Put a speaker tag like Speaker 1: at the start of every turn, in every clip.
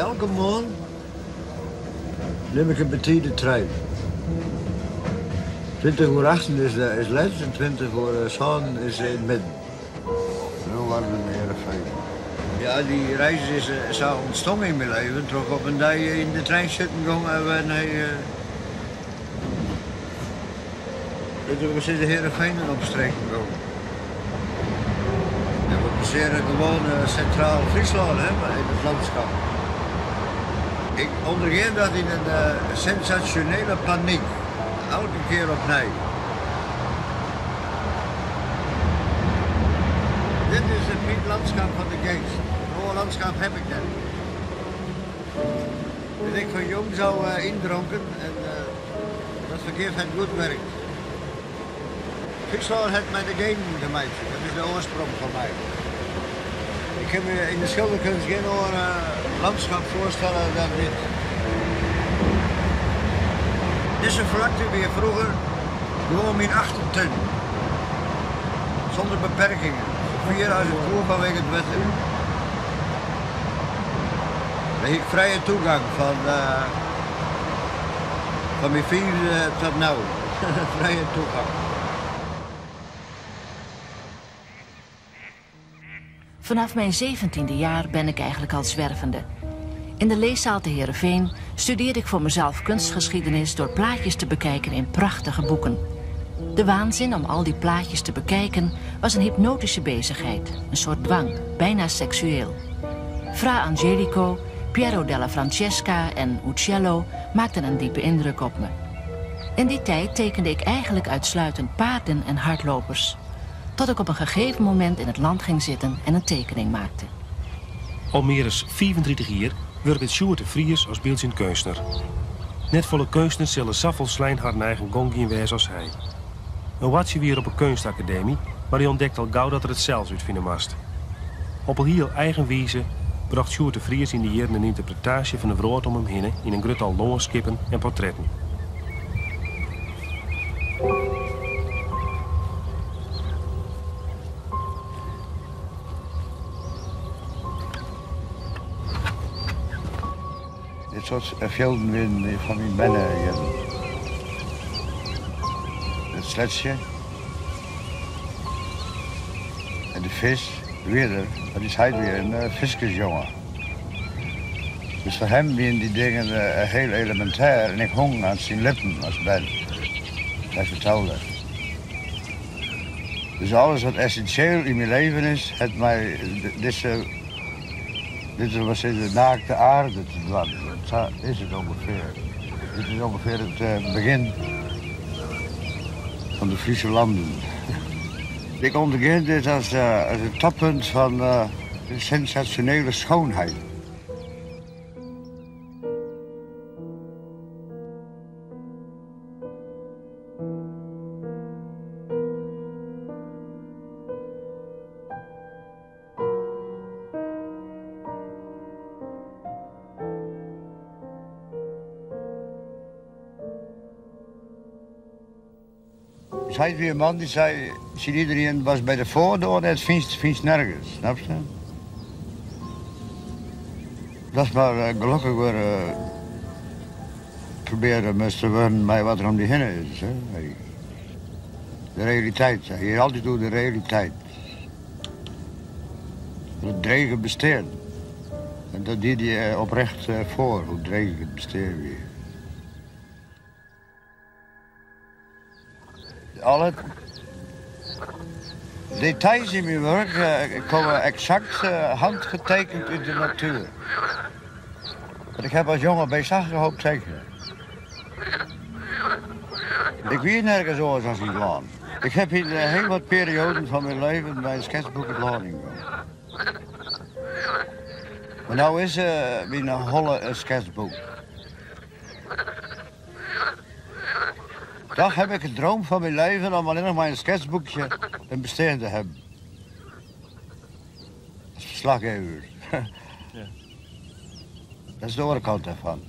Speaker 1: Elke moarn nim ik in betide trein. 20 oer achten is, is let en 20 oer sânen is yn it midden. Leeuwarden, Heerenveen. Ja, dy reis is sa ûntstong yn myn leven troch op in dei yn de trein sitten gong en wer nei we sizze Heerenveen en omstreken gong. Ja, we passearje gewoan sintraal Fryslân, hè, yn it lânskip. Ik ûndergean dat yn in sensasjonele panyk, elke kear opnij. Dit is it lânskip fan de geast. In oar lânskip haw ik net. Bin ik fan jongs ôf yndronken en dat fergif hat goed wurkt. Fryslân hat mei de genen te meitsjen, dat is de oarsprong fan my. Ik kin my yn de skilderkunst gjin oar lânskip foarstelle dan dit. Dizze flakte wie froeger gewoan myn achtertún. Sûnder beperkingen, sa fier as it koe fanwege it wetter. Dêr hie ik frije toegang fan, fan myn fiifde tot no. Frije toegang.
Speaker 2: Vanaf mijn 17e jaar ben ik eigenlijk al zwervende. In de leeszaal te Heerenveen studeerde ik voor mezelf kunstgeschiedenis door plaatjes te bekijken in prachtige boeken. De waanzin om al die plaatjes te bekijken was een hypnotische bezigheid, een soort dwang, bijna seksueel. Fra Angelico, Piero della Francesca en Uccello maakten een diepe indruk op me. In die tijd tekende ik eigenlijk uitsluitend paarden en hardlopers. Tot ik op een gegeven moment in het land ging zitten en een tekening maakte.
Speaker 3: Al mear as 35 jier wurket Sjoerd de Vries as byldzjend keunstner. Net folle keunstners sille sa folslein harren eigen gong gien wêze as hy. In hoartsje wie er op 'e keunstakademy, mar hy ûntdekte al gau dat er it sels útfine moast. Op hiel eigen wize brocht Sjoerd de Vries yn dy jierren in ynterpretaasje fan de wrâld om him hinne yn in grut tal lânskippen en portretten.
Speaker 1: Dit soart fjilden wienen fan myn bernejierren. It sletsje en de fisk wie der, want ús heit wie in fiskersjonge. Dus foar him wienen dy dingen hiel elemintêr en ik hong oan syn lippen as bern. Hy fertelde. Dus alles wat essinsjeel yn myn leven is, hat mei dizze, dit was de naakte aarde te dwaan. Sa is it ûngefear. Dit is ûngefear it begjin fan de Friese landen. Ik ûndergean dit as it toppunt fan de sensasjonele schoonheid. Ús heit wie in man dy't sei tsjin iderien, watst by de foardoar net fynst, fynst nergens, snapst? Datst mar gelokkich wurde probearje moatst te wurden mei wat der om dy hinne is. De realiteit, hy hie altyd oer de realiteit. It drege bestean. En dat die hy oprecht foar, hoe dreech it bestean wie. Alle details yn myn wurk komme eksakt handgetekend út de natuer. Want ik haw as jonge by hoop tekene. Ik wie nergens oars as yn it lân. Ik haw yn hiel wat perioaden fan myn leven mei in sketsboek it lân yngongen. Mar no is myn holle in sketsboek. Dochs haw ik de dream fan myn leven om allinnich mei in sketsboekje in bestean te hawwen. As ferslachjouwer.
Speaker 3: Ja.
Speaker 1: Dat is de oare kant dêrfan.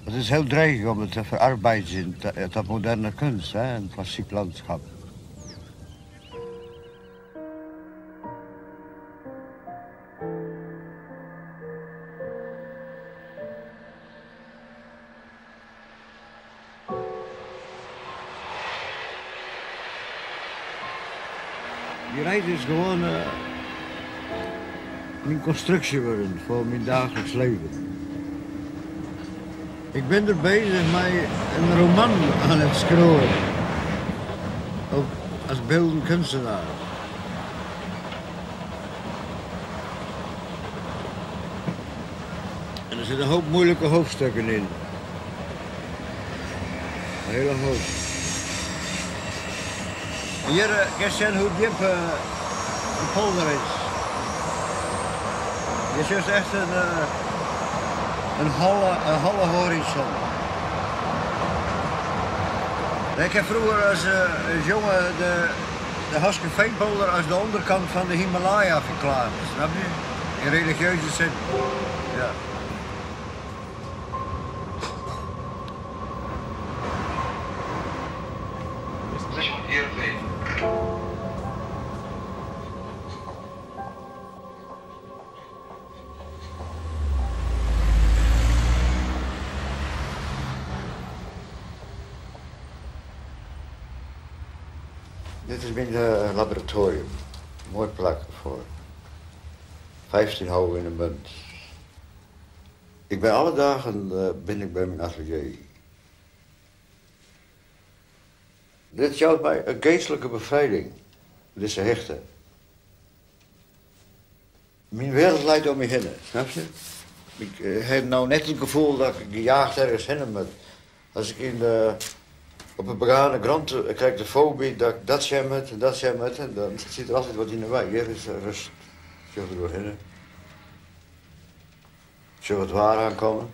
Speaker 1: It is hiel dreech om it te ferarbeidzjen ta moderne keunst, hè, in klassyk lânskip. Dy reis is gewoan myn konstruksje wurden foar myn daagliks leven. Ik bin der bezich mei in roman oan it skriuwen as beeldend kunstenaar. En der sitte in hoop moeilike hoofdstukken yn. In hele hoop. Hjir kinst sjen hoe djip de polder is. Hjir sjochst echt in holle horizon. Ik ha froeger as jonge de Haskerveenpolder as de ûnderkant fan de Himalaya ferklearre, snap je? In religieuze sin. Ja. Dit is myn laboratoarium. Moai plak foar 15 hoog yn 'e munt. Ik bin alle dagen bin ik by myn atelier. Dit jout my in geastlike befrijding, dizze hichte. Myn wereld leit om my hinne, snap je? Ik ha no net it gefoel dat ik gejaagd ergens hinne moat. As ik yn de, op 'e begane grond, ik krij de foby dat ik dat sjen moat en dat sjen moat en dan sit der altyd wat yn 'e wei. Hjir is rêst. Sjoch der oerhinne. Sjoch it waar oankommen.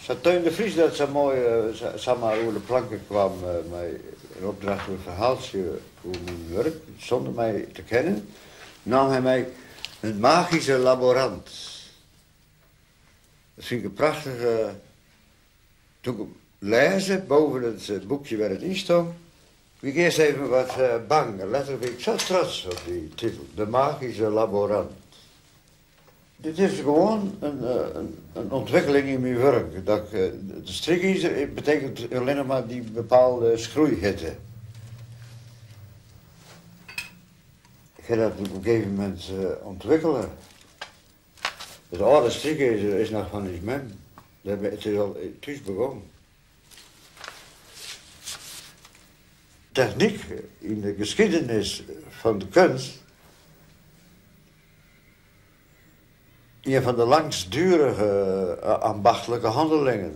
Speaker 1: Sa Theun de Vries dat sa moai samar oer de planke kwam mei in opdracht oer in ferhaaltsje oer myn wurk, sûnder my te kennen, naam hy my in magyske laborant. Dat fyn ik in prachtige. Toen ik lêsde boven it boekje wêr it yn stong, wie ik earst even wat bang. Letter wie ik sa trots op dy titel, De Magische Laborant. Dit is gewoan in ûntwikkeling yn myn wurk. Dat ik, de strykizer betekent allinnich mar dy bepaalde skroeihitte. Ik ha dat op in gegeven momint ûntwikkele. It âlde strykizer is noch fan ús mem. It is al thús begûn. Technyk yn de geschiedenis fan de kunst ien fan de langstdurige ambachtlike hannelingen.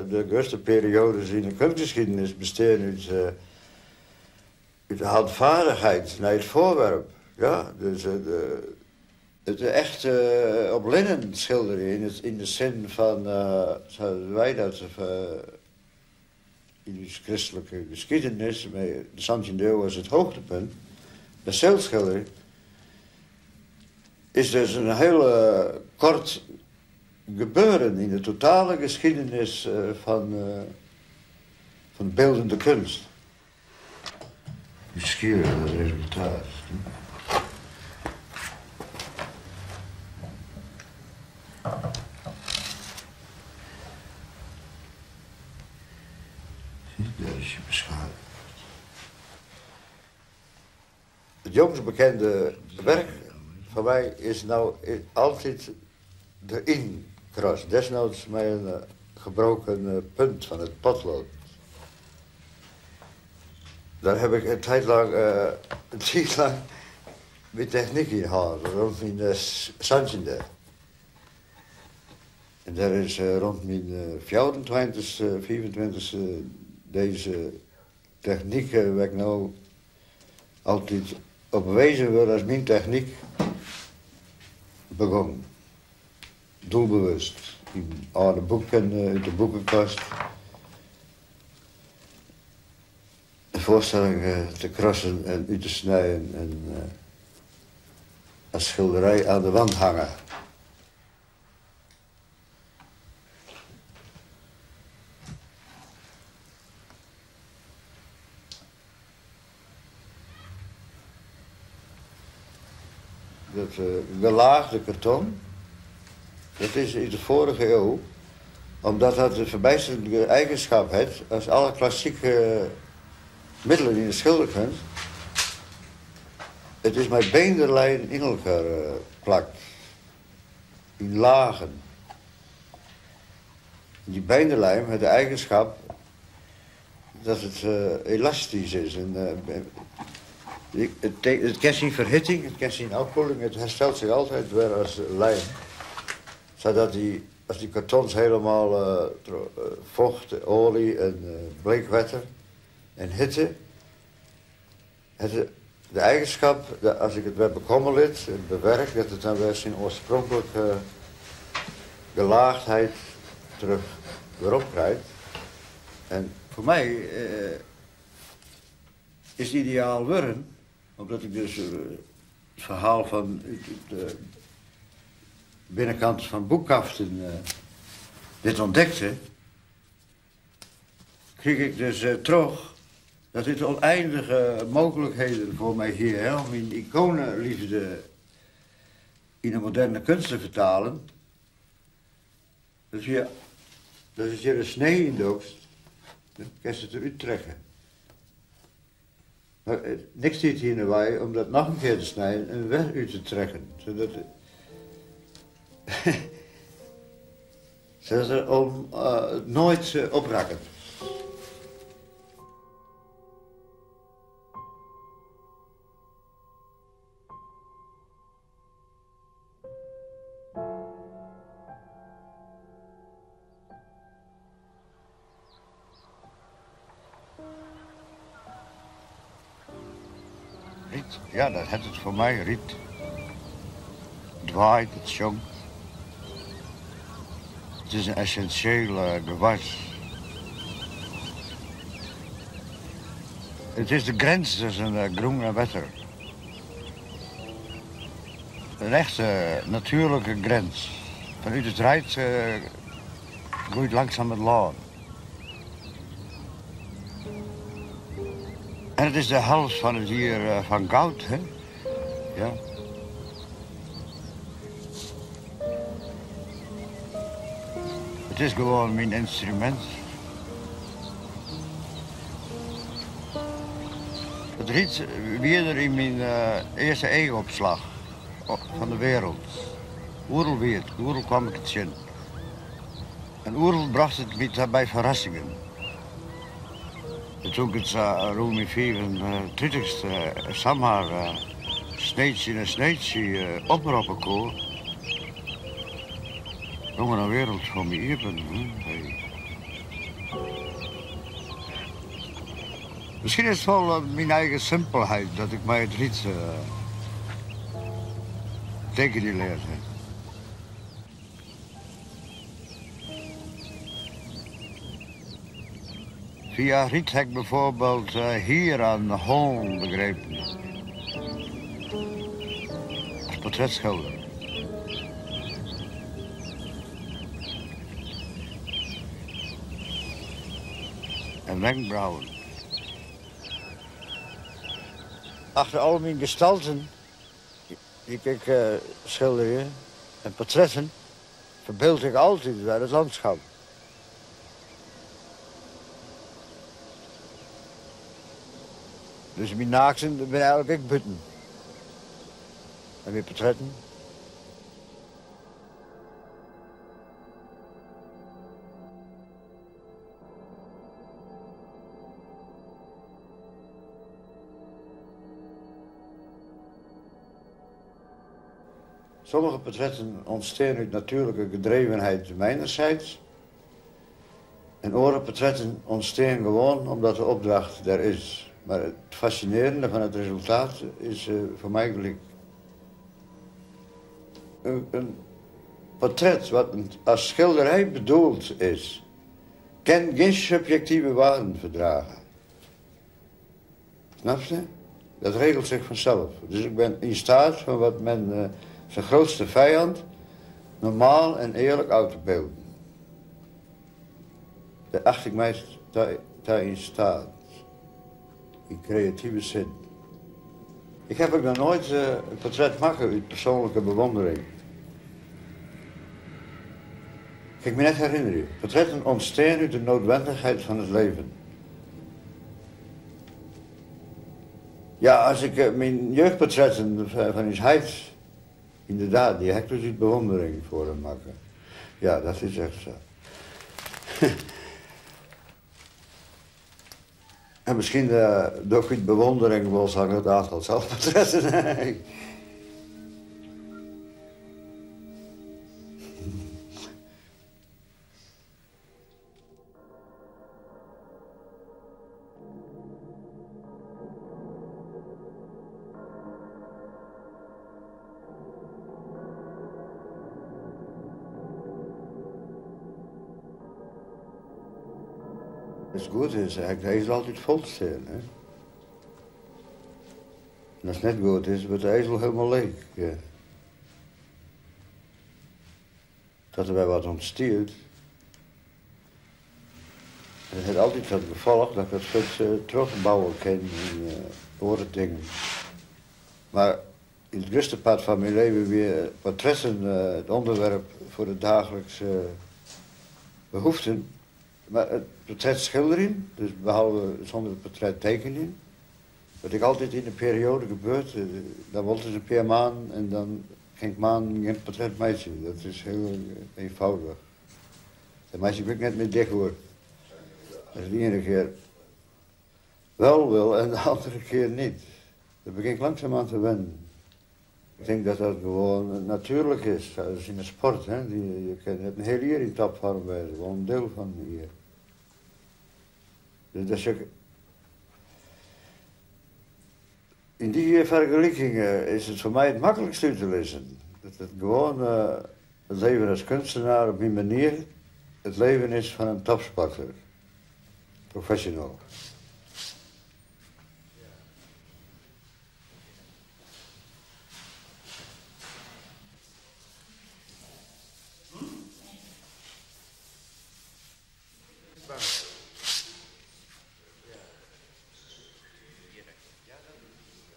Speaker 1: De grutste perioades yn de kunstgeschiedenis bestean út út de handvaardigheid nei it foarwerp. Ja, dus it echt op linnen skilderje yn de sin fan sa't wy dat yn ús kristlike geschiedenis, de santjinde iuw as it hoogtepunt, perseelskilderje, is dus in hiele kort gebeuren yn de totale geschiedenis fan de beeldende kunst. Nieuwsgierig nei it resultaat. Dêr is hy beschadigd. It jongst bekende werk fan my is no altyd de ynkras, desnoods mei in gebroken punt fan it potlood. Dêr haw ik in tiid lang, in tiid lang myn technyk yn hâlden, rûn myn santjinde. En dêr is rûn myn fjouwerentweintichste, fiifentweintichste dizze technyk wêr't ik no altyd op wezen wurd as myn technyk begûn. Doelbewust. Yn âlde boeken út de boekekast. De foarstelling te krassen en út te snijen en as skilderij oan de wand hange. Dat gelaagde karton. Dat is út de foarige iuw, omdat dat de ferbijsterende eigenskap hat as alle klassike middelen yn de skilderkunst. It is mei beenderlijm yn elkoar plakt, yn lagen. Dy beenderlijm hat de eigenskap dat it elastysk is en it ken tsjin ferhitting, it ken tsjin ôfkuolling, it herstelt sich altyd wer as lijm. Sadat dy, as dy kartons helemaal troch focht, oalje en bleekwetter en hitte, hat de eigenskap dat as ik it wer bekomme lit en bewerk, dat it dan wer syn oarspronklike gelaagdheid terug werom krijt. En foar my is it ideaal wurden, omdat ik dus it ferhaal fan de binnenkant fan boekkaften dit ûntdekte, krige ik dus troch dat dit ûneindige mooglikheden foar my hie, hè, om myn ikoneleafde yn de moderne kunst te fertalen. Dat wie, dat ast hjir in snee yn dochst, dan kinst it derút trekke. Mar niks stiet hjir yn 'e wei om dat noch in kear te snijen en wer út te trekken. Sadat, sadat it om noait oprakket. Ryt, ja, dat hat it foar my, ryt. It waait, it sjongt. It is in essinsjeel gewas. It is de grins tusken grûn en wetter. In echte natuerlike grins. Fanút it reid groeit langsum it lân. En it is de helft fan it jier fan goud, hè? Ja. It is gewoan myn ynstrumint. It ryt wie der yn myn earste eachopslach fan de wereld. Oeral wie it, oeral kwam ik it tsjin. En oeral brocht it my ta by ferrassingen. En toen ik it sa rûn myn fiifentritichste samar sneetsje nei sneetsje oproppe koe, gong der in wereld foar my iepen. Miskien is it wol myn eigen simpelheid dat ik mei it ryt tekenjen leard ha. Fia ryt ha ik bijvoorbeeld hier en hân begrepen. As portretskilder. En wenkbrauwen. Achter al myn gestalten dy't ik skilderje en portretten ferbyld ik altyd wer it lânskip. Dus myn naakten binne eigenlik ek bûten. En myn portretten. Sommige portretten ûntstean út natuerlike gedrevenheid mijnerzijds en oare portretten ûntstean gewoan omdat de opdracht der is. Mar it fascinearjende fan it resultaat is foar my gelyk. In portret wat as skilderij bedoeld is, kin gjin subjektive waarden ferdrage. Snapst? Dat regelt sich fansels. Dus ik bin yn steat fan wat men syn grutste fijand normaal en earlik ôf te bylden. Dêr acht ik my ta yn steat. Yn kreative sin. Ik haw ek noch noait in portret makke út persoanlike bewûndering. Kin ik my net herinnerje. Portretten ontstean uit de noodwendigheid van het leven. Ja, as ik myn jeugdportretten fan ús heit, ynderdaad, dy ha ik dus út bewondering foar him makke. Ja, dat is echt sa. En miskien doch ik út bewondering wol sa'n grut oantal selfportretten. As it goed is, ha ik de ezel altyd fol stean. Hè? En as it net goed is, wurdt de ezel hielendal leech. Ja. Dat der wer wat ûntstiet. En it hat altyd it gefolch dat ik it fuort trochbouwe kin yn oare dingen. Mar yn it grutste part fan myn leven wie portretten it ûnderwerp foar de daaglikse behoeften. Mar it portret skilderjen, dus behalve sûnder it portret tekenjen, wat ek altyd yn de perioade gebeurt, dan wol it ris in pear maanden en dan kin ik maanden gjin portret meitsje. Dat is hiel eenvoudig. Dêr meitsje ik my ek net mear dik oer. Dat it de iene kear wel wil en de andere kear net. Dêr begjin ik langsumoan te wennen. Ik tink dat dat gewoan natuerlik is. Dat is yn de sport. Hè? Je kinne net in hiel jier yn topfoarm wêze, wol in diel fan in jier. Dus dat is yn dy fergeliking is it foar my it maklikst út te lizzen. Dat it gewoan it leven as keunstner op myn manier it leven is fan in topsporter. Professional.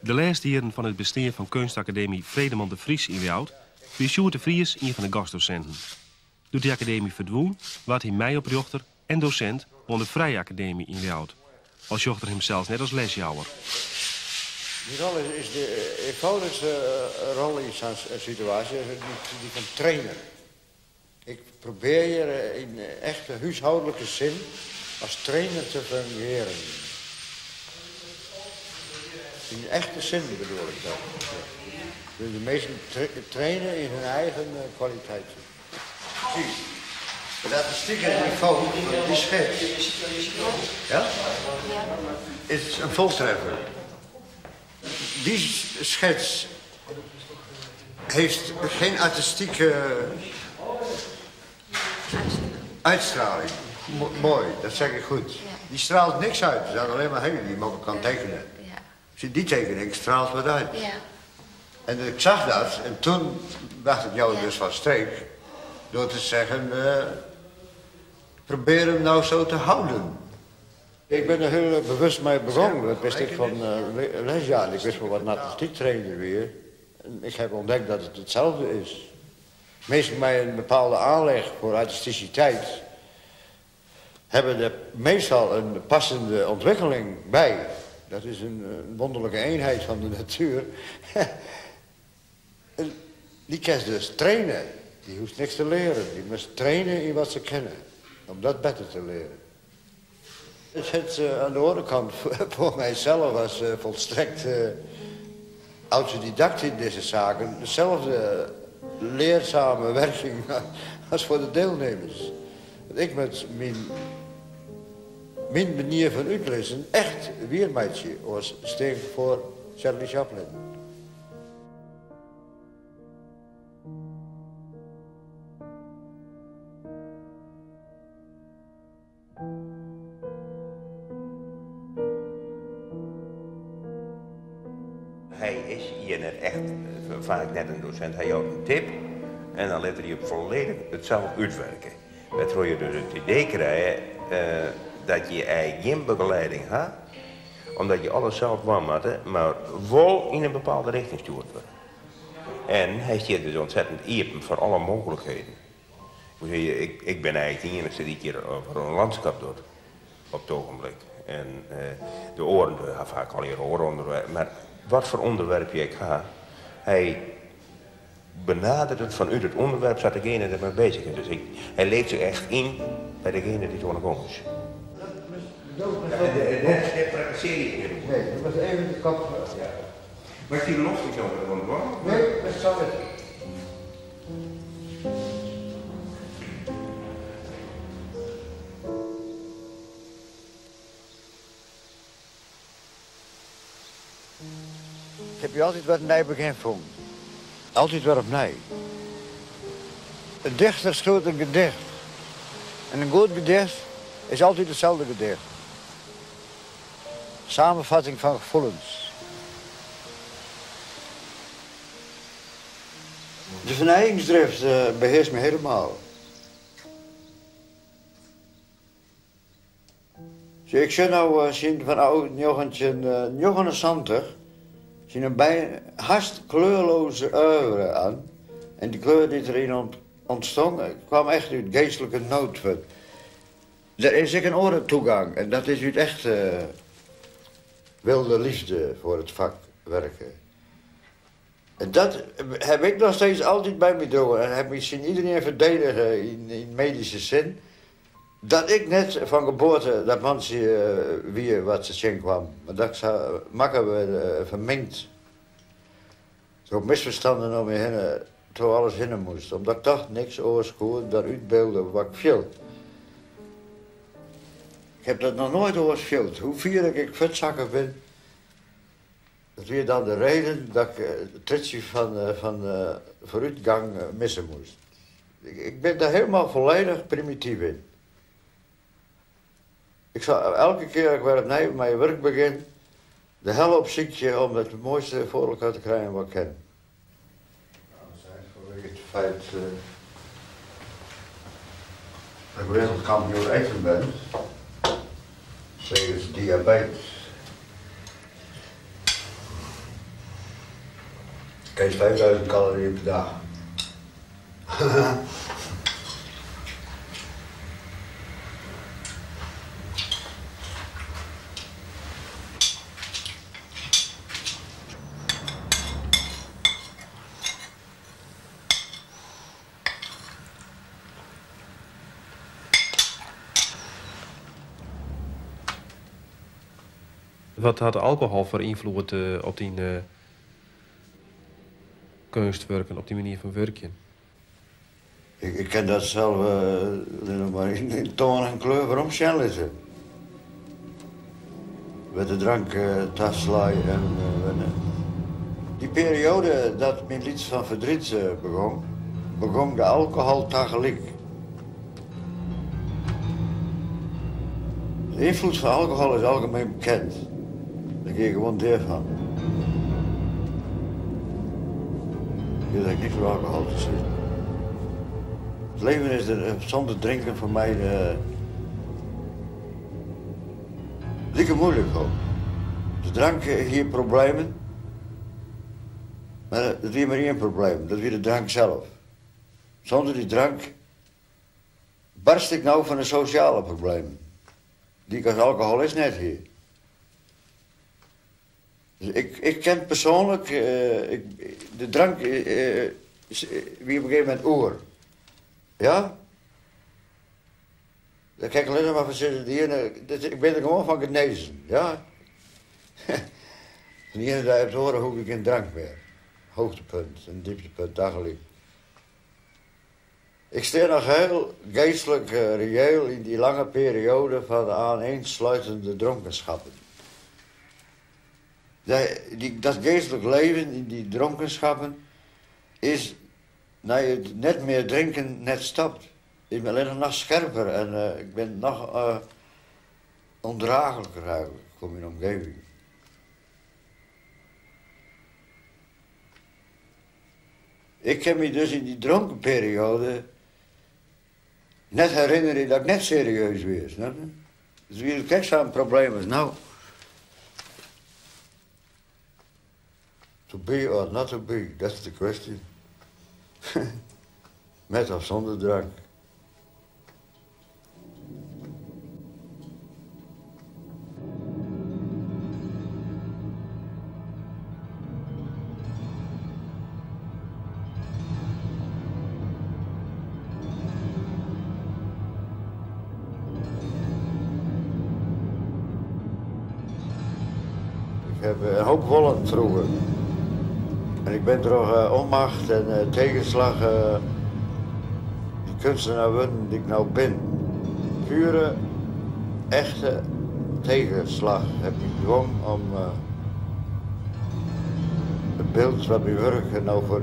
Speaker 3: De lêste jierren fan it bestean fan Keunstakademy Vredeman de Vries yn Ljouwert wie Sjoerd de Vries ien fan de gastdosinten. Doe't dy akademy ferdwûn, waard hy mei-oprjochter en dosint oan de Frije Akademy yn Ljouwert. Al sjocht er himsels net as lesjouwer.
Speaker 1: Dy rol is de eenvoudichste rol yn sa'n situaasje, dy fan trainer. Ik probearje yn echte húshâldlike sin as trainer te fungearjen. Yn echte sin bedoel ik dat. Dus de minsken traine yn hun eigen kwaliteiten. It artistike nivo fan dy skets ja, is in foltreffer. Dy skets heeft geen artistieke uitstraling. Mooi, dat zeg ik goed. Die straalt niks uit. Het is alleen maar heel die makkelijk kan tekenen. Zie, die tekening straalt wat uit. En ik zag dat en toen bracht ik jou dus van streek door te zeggen, probeer hem nou zo te houden. Ik bin der hiel bewust mei begûn. Dat wist ik fan lesjaan. Ik wist wol wat in artistyk trainer wie. En ik ha ûntdekt dat it itselde is. Minsken mei in bepaalde aanleg foar artistisiteit hawwe der meastal in passende ûntwikkeling by. Dat is in wonderlike eenheid fan de natuer. En dy kinst dus traine. Dy hoechst niks te learen. Dy moatst traine yn wat se kinne, om dat better te learen. It hat oan de oare kant foar mysels as folstrekt autodidakt yn dizze saken deselde learsame werking as foar de deelnemers. Want ik moat myn manier fan útlizzen echt wier meitsje, oars stean ik foar Charlie Chaplin.
Speaker 4: Hy is hjir net echt, faak net in dosint. Hy jout in tip en dan lit er je folledich it sels útwurkje. Wêrtroch je dus it idee krije dat je eigentlik gjin begeleiding ha, omdat je alles sels dwaan moatte, mar wol yn in bepaalde richting stjoerd wurde. En hy stiet dus ontzettend iepen foar alle mooglikheden. Hoe zeg je, ik, ik ben eigenlijk de enige die hier over een landschap doet. Op het ogenblik. En de oren, de, vaak al hier oren Maar wat voor onderwerp je ik ga, hij benadert het vanuit het onderwerp zat degene er mee bezig is. Dus ik, hij leeft zich echt in bij degene die het aan is. Dat praktiseer je niet.
Speaker 1: Nee, dat was even de kop.
Speaker 4: Ja. Maar die loft ik nog wel?
Speaker 1: Nee, dat zal het. Ik heb je altijd wat een begin vonden. Altijd weer opnieuw. Een dichter schreeuwt een gedicht. En een goed gedicht is altijd hetzelfde gedicht. Samenvatting van gevoelens. De verneigingsdrift beheerst me helemaal. Zie, ik zit nou sinds van oud 1979 zien een bij haast kleurloze oeuvre aan. En die kleur die erin ontstond, kwam echt uit geestelijke nood. Er is ook een orentoegang en dat is uit echt wilde liefde voor het vak werken. En dat heb ik nog steeds altijd bij me door en heb ik zien iedereen verdedigen in medische zin. Dat ik net van geboorte dat mansje wie wat ze zien kwam. Maar dat ik makkelijk vermengd. Door misverstanden om me heen, door alles heen moest. Omdat ik toch niks oorskoer dan uitbeelden wat ik viel. Ik heb dat nog nooit oorschuld. Hoe vier ik vetzakker ben, dat weer dan de reden dat ik het tritsje van vooruitgang missen moest. Ik ben daar helemaal volledig primitief in. Ik zal elke keer dat ik weer opnieuw mijn werk begin, de hel op ziekje om het mooiste voor elkaar te krijgen wat ik ken. Nou, dat is vanwege het feit dat ik wereldkampioen eten ben, wegens diabetes. Ik eet 5000 calorieën per dag.
Speaker 3: Wat had alcohol voor invloed op die kunstwerken, op die manier van werken?
Speaker 1: Ik ken dat zelf maar in toon en kleur waarom zitten. Met de drank taslaai en die periode dat mijn lied van verdriet begon, begon de alcohol tegelijk. De invloed van alcohol is algemeen bekend. Daar kun je gewoon deel van. Ik heb niks voor alcohol te zien. Het leven is er, zonder drinken voor mij dikke moeilijk ook. De drank hier problemen, maar dat is maar één probleem, dat is weer de drank zelf. Zonder die drank barst ik nou van een sociale probleem. Die ik als alcoholist net hier. Dus ik ken persoonlijk, de drank wie op een gegeven moment oor. Ja? Daar kijk ik alleen maar van zitten. Die ene, ik ben er gewoon van genezen, ja? Van die ene daar heeft horen hoe ik geen drank meer. Hoogtepunt en dieptepunt, dagelijks. Ik sta nog heel geestelijk reëel in die lange periode van aaneensluitende dronkenschappen. Dat geestelijk leven in die dronkenschappen is, na je het net meer drinken net stopt. Ik ben alleen nog scherper en ik ben nog ondraaglijker eigenlijk voor mijn omgeving. Ik kan me dus in die dronken periode net herinneren dat ik net serieus was. Snap je? Dus wie het zo'n probleem is nou. To be or not to be, that's the question. Met of zonder drank. Ik haw in hoop wollen froeger. En ik bin troch onmacht en tegenslag de kunstenaar wurden dy't ik no bin. Pure, echte tegenslag hat my twongen om it byld wat myn wurk no foar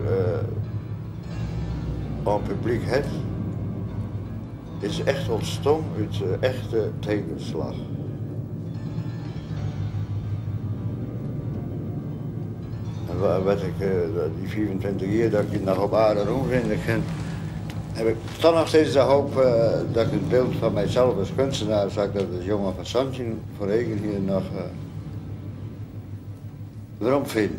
Speaker 1: oan it publyk hat, is echt ûntstien út echte tegenslag. En wat ik dy 25 jier dat ik noch op aarde rûnrinne kin, haw ik toch noch steeds de hoop dat ik it byld fan mysels as kunstenaar, sa't ik dat as jonge fan 17 foar eagen hie, noch weromfyn.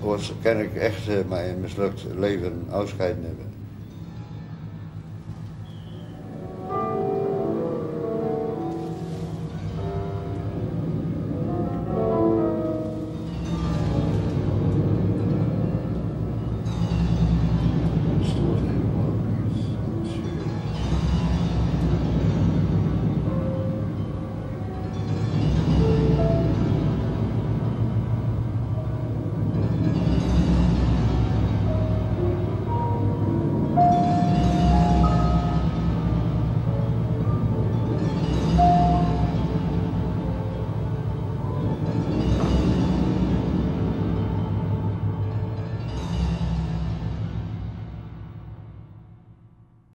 Speaker 1: Oars kin ik echt mei in mislukt leven ôfskied nimme.